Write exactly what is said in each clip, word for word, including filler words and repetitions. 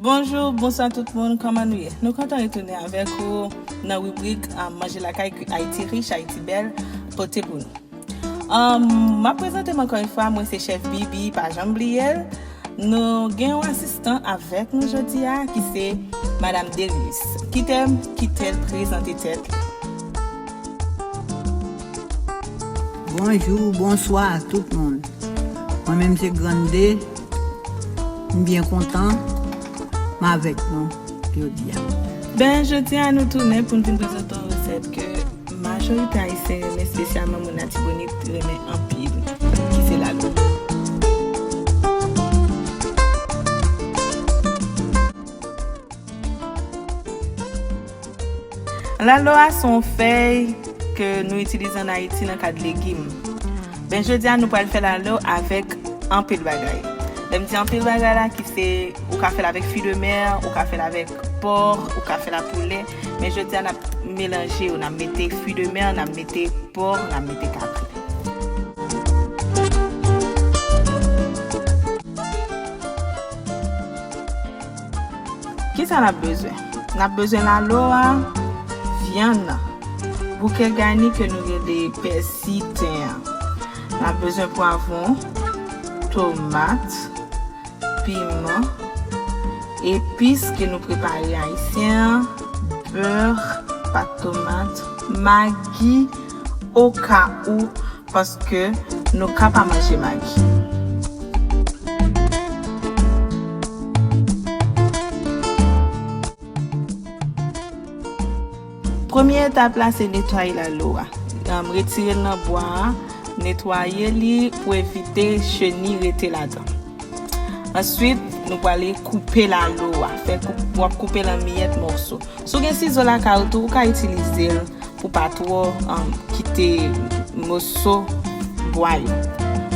Bonjou, bonswa tout moun, kòman nou ye? Nou kontan retounen avèk ou nan ribrik, ah, Manje Lakay, Ayiti Rich, Ayiti Bèl pote pou nou. Um, m ap prezante m ankò yon fwa, mwen se chèf Bibi, pa janm bliye l. Nou gen yon asistan avèk nou jodi a, ki se Madam Derilis. Kite m kite l prezante tèt li. Bonjou, bonswa tout moun. Mwen menm se Grande. M byen kontan m avèk nou jodi a. Ben, jodi a nou tounen pou n vin prezante yon resèt ke majorite Ayisyen renmen, espesyalman moun Latibonit renmen anpil, ki se lalo. Lalo a se yon fèy ke nou itilize ann Ayiti nan kad legim. Ben, jodi a nou pral fè lalo avèk anpil bagay. Lè m di anpil bagay la, ki se, ou ka fè l avèk fwi de mè, ou ka fè l avèk pò, ou ka fè l ak poulè. Men jodi a n ap melanje yo, n ap mete fwi de mè, n ap mete pò, n ap mete kapri. Kisa n ap bezwen? N ap bezwen lalo a, vyann nan, bouke gani ke nou rele pèsi, ten an. N ap bezwen pwavwon, tomat, piman, epis ke nou prepare ayisyen an, bè, pat tomat, magi, okawou, paske nou ka pa manje magi. Premye etap la, se netwaye lalo a. Um, retire l nan bwa a, netwaye li pou evite cheni rete ladan. Answit, nou prale koupe lalo a. Fè koup, w ap koupe l an miyèt mòso. Si w gen sizo lakay ou tou, ou ka itilize l pou pa twò, um, kite moso bwa yo.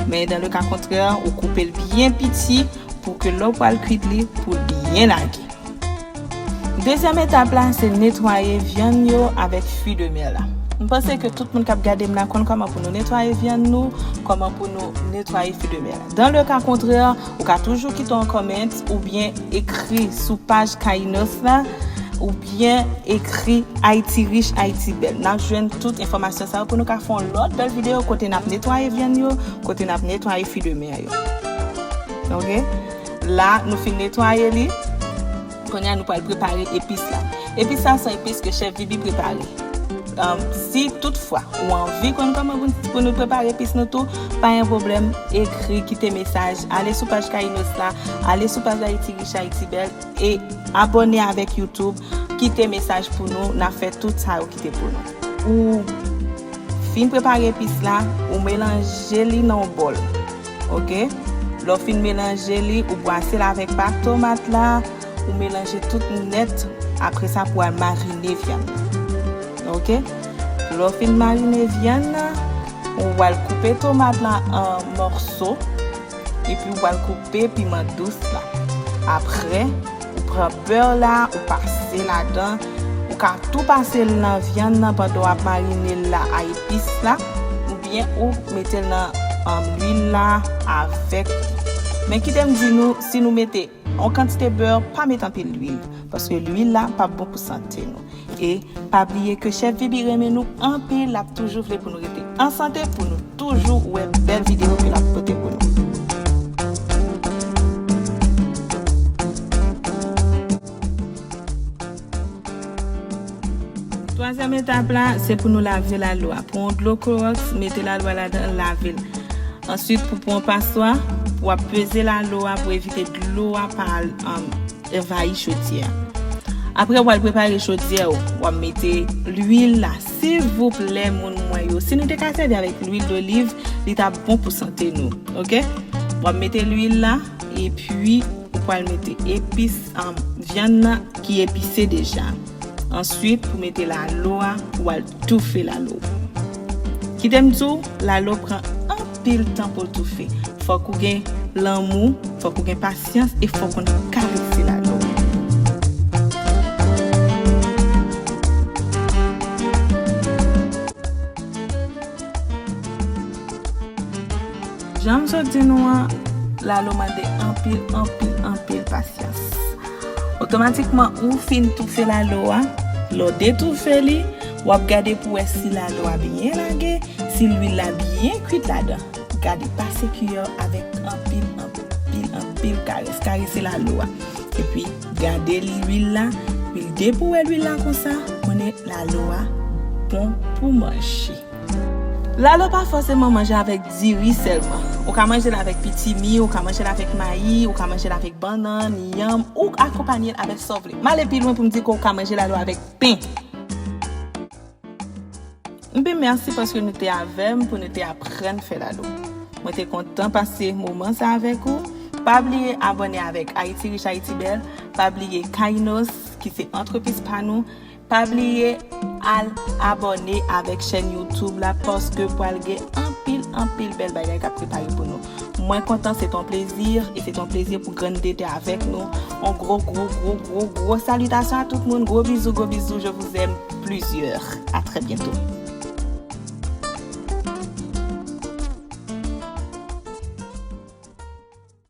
Men dan le ka kontrè, ou koupe l byen piti pou ke lè w pral kwit li, pou l byen lage. Dezyèm etap la, se netwaye vyann yo avèk fwi de mè la. M panse ke tout moun k ap gade m la konn kòman pou nou netwaye vyann nou, kòman pou nou netwaye fwi de mè la. Dan le ka kontrè, ou ka toujou kite yon comment oubyen ekri sou paj Kainos la, oubyen ekri Ayiti Rich, Ayiti Bèl. N ap jwenn tout enfòmasyon sa yo pou nou ka fè yon lòt bèl videyo kote n ap netwaye vyann yo, kote n ap netwaye fwi de mè yo. Oke? La, nou fin netwaye li. Kounye a, nou pral prepare epis la. Epis la se epis ke chèf Bibi prepare. Um, si toutfwa ou anvi konn kòman pou, pou nou prepare epis nou tou, pa gen pwoblèm, ekri, kite mesaj, ale sou paj Kainos la, ale sou paj Ayiti Rich, Ayiti Bèl, e abòne avèk YouTube, kite mesaj pou nou, n a fè tout sa yo kite pou nou. Ou fin prepare epis la, ou melanje li nan yon bòl. Oke? Lè w fin melanje li, ou bwase l avèk pat tomat la, ou melanje tout nèt. Apre sa, pou al marine vyann. Oke? Lè w fin marine vyann nan, ou pral koupe tomat la an mòso, epi ou pral koupe piman dous la. Apre, ou pran bè la, ou pase ladan. Ou ka tou pase l nan vyann nan pandan w ap marine l la a epis la, oubyen ou mete l nan, um, lwil la avèk. Men kite m di nou, si nou mete yon kantite bè, pa met anpil lwil, paske lwil la p ap bon pou sante nou. E pa bliye ke chèf Bibi renmen nou anpil, l ap toujou vle pou nou rete an sante, pou nou toujou wè bèl videyo ke l ap pote pou nou. Twazyèm etap la, se pou nou lave lalo a. Pran yon dlo klowòks, mete lalo a ladan, lave l. Answit, pou pran yon paswa, w ap peze lalo a pou evite dlo a pa al, um, anvayi chodyè a. Apre, w al prepare chodyè w, w ap mete lwil la. Silvouplè, moun mwen yo, si nou te ka sèvi avèk lwil doliv, li t ap bon pou sante nou, oke? W ap mete lwil la, epi ou pral mete epis, um, vyann nan ki epise deja. Answit, pou mete lalo a, ou al toufe lalo. Kite m di w, lalo pran anpil tan pou l toufe. Fòk ou gen lanmou, fòk ou gen pasyans e fòk ou konn karese lalo. Jan m sot di nou an, lalo mande anpil, anpil, anpil pasyans. Otomatikman ou fin toufe lalo a. Lè w detoufe li, w ap gade pou wè si lalo a byen lage, si lwil la byen kwit ladan. Gade, pase kiyè avèk anpil, anpil, anpil karès. Karese lalo a. Epi gade lwil la, lwil depi w wè lwil la konsa, konnen lalo a bon pou manje. Lalo pa fòseman manje avèk diri sèlman. Ou ka manje l avèk pitimi, ou ka manje l avèk mayi, ou ka manje l avèk bannann, yanm, ou akonpanye l avèk sa w vle. M ale pi lwen pou m di ke ou ka manje lalo avèk pen. Mpe mèsi paske nou te avè m pou nou te aprann fè lalo. Mwen te kontan pase moman sa avèk ou. Pa bliye abòne avèk Ayiti Rich Ayiti Bèl. Pa bliye Kainos ki se antrepriz pa nou. Pa bliye al abòne avèk chèn YouTube la paske pral gen anpil, anpil bèl bagay k ap prepare pou nou. Mwen kontan, se ton plezi e se ton plezi pou Grann Dede avèk nou. On gwo, gwo, gwo, gwo, gwo salitasyon a tout moun. Gwo bizou, gwo bizou. Je vous aime plusieurs. À très bientôt.